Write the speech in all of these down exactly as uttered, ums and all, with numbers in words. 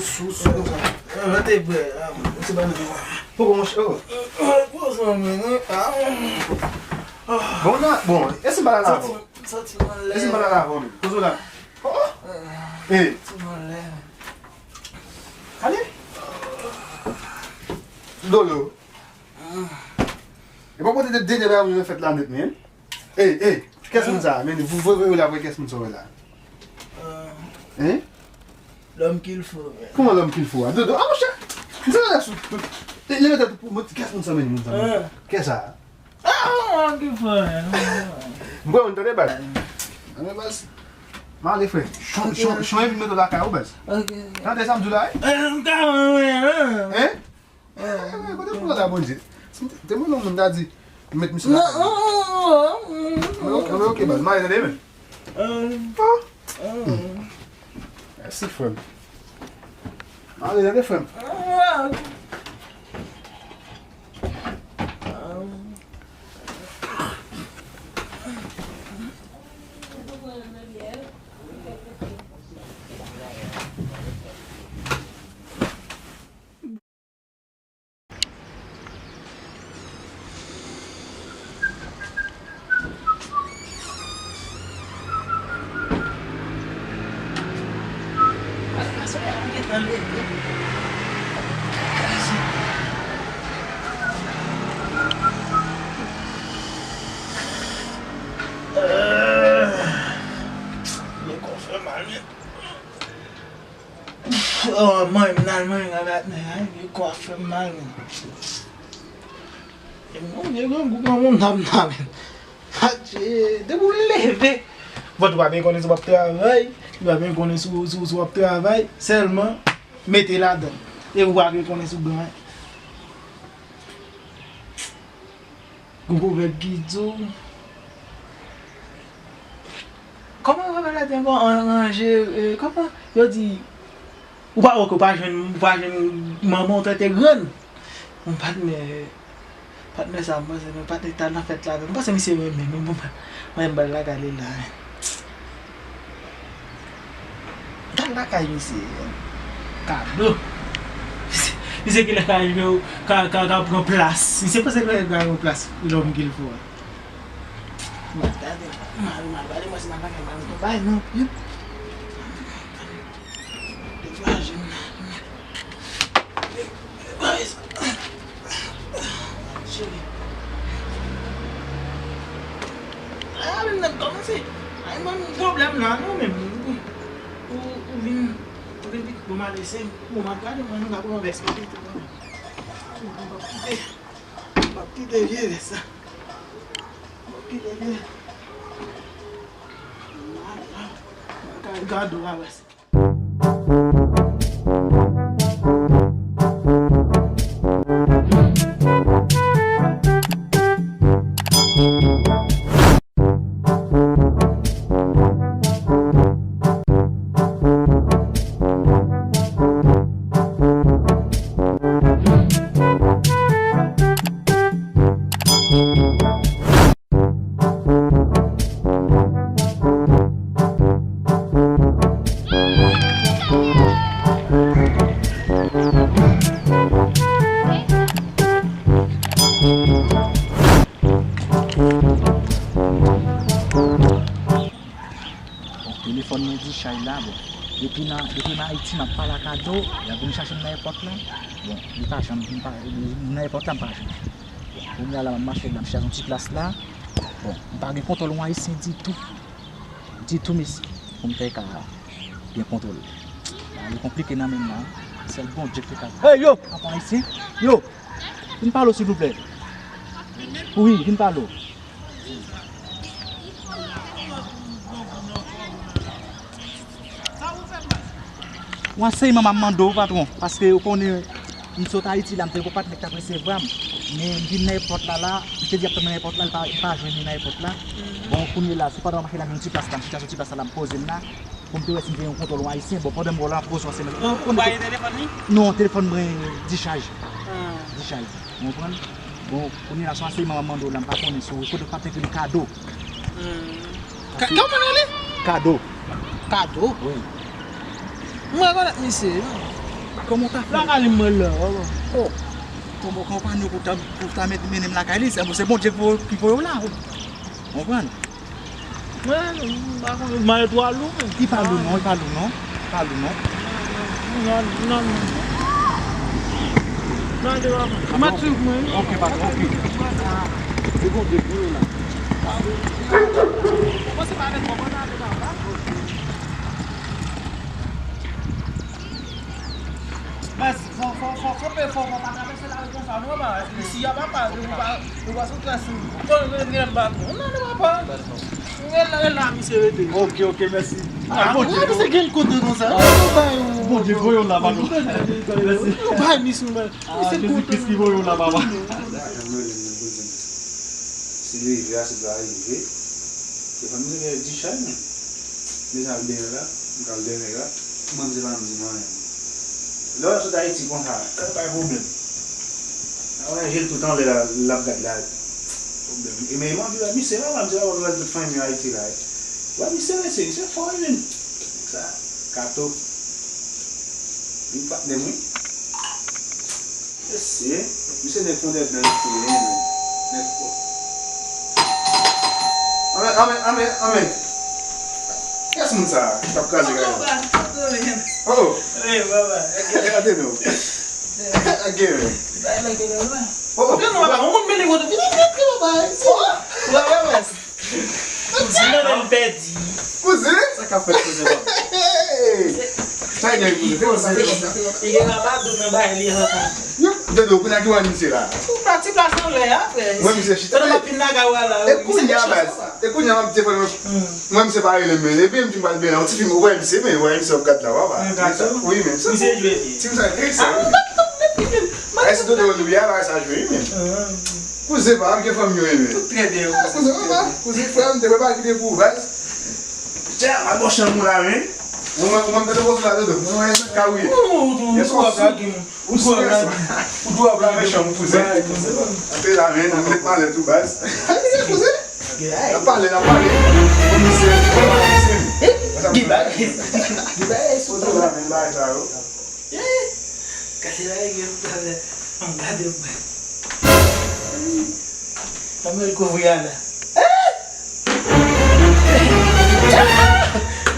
Sou, sou konsa. Mwen te bwè, ah, mwen te bay nan. Poko monchè, oh. Poze mwen, non. Ah. Bon, nan, bon, e si m pa la lavan? Santi m anlè. E si m pa la lavan, men? Poze w la. Oh, oh. Eh. Santi m anlè. Ale. Dolo. E pa pote de dènye bagay ou fèt la nèt, men. Ey, ey, kès moun sa a? Men, voye, voye, voye la, voye kès moun sa a la. Hein? L'homme qu'il faut, men. Kòman l'homme qu'il faut a? Dodo, ah, monchè! Sa la sou tout. Leve tèt pou mwen, kès moun sa, men, moun sa, men. Kès sa? Ah, l'homme qu'il faut, men. M kwè moun tande baz. Tande baz. M ale, frè. Chon, chon, chon, epi mete lakay ou, baz. Ok, ok. Tande sa m di w la, wi? Hein? Eh, eh, kote pou la, Bondye? Si m te, te mwen yon moun ta di, m met misye lakay mwen. Mwen ok, mwen ok, baz. Mwen ale tande, men. Ah. Mèsi, frè m. Mwen ale tande, frè m. Vye kò fè mal, men. Oh, mwen, m nan mwen, nan rat, men, ay, vye kò ap fè m mal, men. E mwen, vye grangou pran moun nan, nan, men. Adje, depi w leve, vant ou pa byen konnen si w ap travay, li pa byen konnen si w, si w, si w ap travay, sèlman mete ladan. E ou pa byen konnen si w gen anyen. Gon pwovèb ki di w, kòman pwovèb la te ankò? An, ranje, eh, kòman? Yo di, ou pa, ok, ou pa jwenn, ou pa jwenn manman w trete grann. Bon, patnè, patnè sa, m panse, men patnè ta nan fèt la, men m panse misye renmen, men bon, mwen m bal lakay li la, men. Gad lakay misye. Kado. Misye, misye genlè ka rive ka, ka, ka pran plas. Misye panse genlè ka pran plas l'homme qu'il faut a. Mwen gade, mal, mal, gade mwen si nan lakay mwen, mwen bay non. Degaje m. Cheri. A, menm nèg kòmanse. Ay, mwen pwoblèm la, non, menm. Ou, ou vin, ou vin pitit bon malese. Bon, m ap gade, mwen, m ap ranvèse pitit mwen. M ap kite, m ap kite vye vès la. M ap kite vye. Gade, gade, gade, gade. Bon, telefòn mwen dechay la, bon. Depi nan, depi nan Ayiti, m ap pale ak Kado, y ap vin chache m nan èpòt la. Bon, li pa janm vin pa, li nan èpòt la, m pa jwenn. Bon, kounye a la, m ap mache la, m chita nan ti plas la. Bon, m pa gen kontwòl yon Ayisyen ditou. Ditou, mesye, pou m te ka gen kontwòl. Bagay konplike nan men m la. Sèl Bondye ki te ka. Hey, yo! Apa Ayisyen? Yo! Vin pale w, silvouplè. Wi, vin pale w. Yon ansèyman m ap mande w, patwon, paske ou konnen, m sot Ayiti la, m te gon patnè k t ap resevwa m. Men m vin nan èpòt la, la, m te di ap tann nan èpòt la, li pa, li pa jwenn li nan èpòt la. Bon, kounye la, se pandan m ap mache la, gen yon ti plas la, m chita sou ti plas la, m poze m la. Pou m te wè si m te gen yon kontwòl yon Ayisyen. Bon, pandan m wè w la, m ap poze w ansèyman. Ou pa gen telefòn li? Non, telefòn mwen dichaj. Ah. Dichaj. Ou konprann? Bon, kounye a la, se yon ansèyman m ap mande w la, m pa konnen si w konnen patnè ki rele Kado. Hmm. Ka-, kòman l rele? Kado. Kado? Wi. Mwen rekonèt misye, non. Kòman w ta fè? Lakay li m mwen la, papa. Oh. Kòman, kòman w pa nou pou ta, pou ta met, mennen m lakay li? Se, se Bondye ki voye, ki voye w la. Ou konprann? Mwen, m pa konn, malèt ou a lou, men. Li pa lou non, li pa lou non. Li pa lou non. Non, non, non. Non, li pa. Mwen suiv mwen. Ok, patwon, ok. Se Bondye ki voye w la. Mwen se pa avèk mwen, mwen avèk papa. Baz, fò, fò, fò, fò, fò, fò, fò pa travèse lari konsa, non, papa. Isi a, papa, nou pa, nou pa sou klas, nou. Fò nou rele m patwon. Non, non, papa. Rele, rele la, misye rete. Ok, ok, mèsi. Ah, Bondye, misye gen kote konsa. Bondye voye w la, patwon. Mèsi. Bay misye, bay. Ah, Jezi Kris ki voye w la, papa. Se leve a, se pa rive. Se pa misye gen di chay, non. Deja l deryè la, m pral deryè la. Mwen, m se pa m di mwen anyen. Lè w ap sot Ayiti konsa, sa bay pwoblèm. Nan ranje l tout anlè la, l ap gad la. Pwoblèm. E men m anvi wè misye, papa, m se pa wè tout fanmi Ayiti la. Wè misye rete, misye fò wi menm. Sa, Kato. Li patnè m wi. Mesye, misye nèg fondè blan li se, wi, men. Nèg fò. Anmè, anmè, anmè, anmè. Kiyès moun sa a k ap kraze kay la? Papa, papa, men. Oh! Wi, papa. Gade, gade non. Gade men. Bay la gade la. Oh! Gade non, papa, yon moun mele kote. Vini, vini, vini, papa. Oh! Papa, papa. Kouzin nan menm pèdi. Kouzin? Sa k ap fèt kouzin pa m? Hey! Sa e gen kouzin? Fè konsa, fè konsa, fè konsa. Li gen rabadou nan bagay li an. Yo, Dodo, kounye a ki wè misye la? Ti pla, ti plas anlè a, frè. Mwen, misye chita. Pandan m ap vin lakay ou a la, e kounye a, baz. E kounye a, m ap telefone mwen. Mwen, misye pa rele m, men. Epi m di m pral benyen, yon ti fi m wè misye, men wè misye ap gad la, papa. Wi, men. Misye jwe byen. Ti m sa, e sa, wi. Ay, si Dodo, wi, a, bagay sa jwe, wi, men. Kouzen pa m gen fanmi yo renmen. Tout trè byen, wi. Kouzen pa m, kouzen frè m, te wè pa kite pou baz. Tya, al bò chanm ou la, men. Ou mwen, ou mwen, te poze la, Dodo. Mwen, mwen, ka wi. Ou tou ap lage m. Ou tou ap lage m. Ou tou ap lage chanm ou, kouzen. Antre la, men, ou met malèt ou, baz. Kouzen? N ap pale, n ap pale. Komisè, komisè. Gen bagay. Gen bagay sou la, men, bagay sa yo. Gade la, gade la, gade la. Anmèl kouvri a la.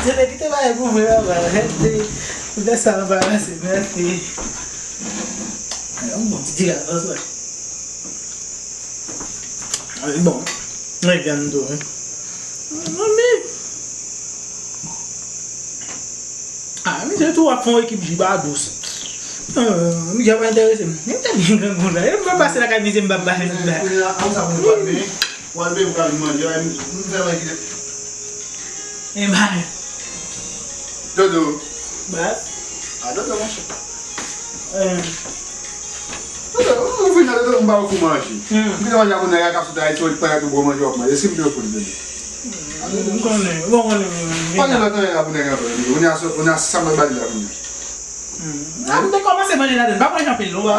Se te kite bagay kouvri a la. Mèsi, mèsi. Yon bon ti diravans, wè. Bon, mwen vyann tou, wi. Manmi. Ah, misye tou ap fè yon ekip jibadous. Ah, misye pa enterese m. Misye byen grangou la. E m pa pase lakay misye, m pa pale tout la. Kounye a, an sa moun pa byen. W al byen, ou ka vin manje. M fè manje. E mari. Dodo. Baz. Ah, Dodo, monchè. Eh. Ou vin nan reto, m ba ou kou manje. M kite manje a pou nèg la k ap sot Ayiti, ou parèt ou bon manje w ap manje. Eske m te fou li menm? M konnen, ou konnen. Pa gen lòt anyen la pou nèg la fè. Ou ne a sa mwen ba li la pou nèg. Ah, m te kòmanse manje ladan, m pa manje anpil non, ba.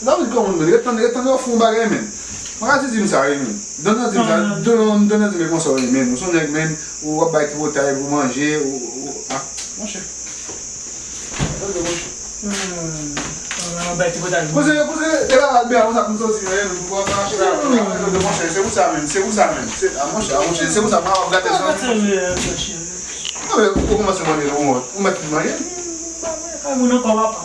David, kòman menm? Ret tann, ret tann yo fè yon bagay menm. Mwen ka di di m sa wi menm. Donn nan di m sa, donn nan di m konsa wi menm. Ou se yon nèg menm, ou ap bay tripotay pou manje, ou, ou, ah, monchè. Koze, koze, e la, Albert, konsa pou m soti, men, pou m mache la, monchè, se pou sa menm, se pou sa menm, se, a, monchè, a, monchè, se pou sa, mwen ap gate sa. Non, men, ou kòmanse mande, ou, ou mèt vin manje. Kay moun ankò, papa.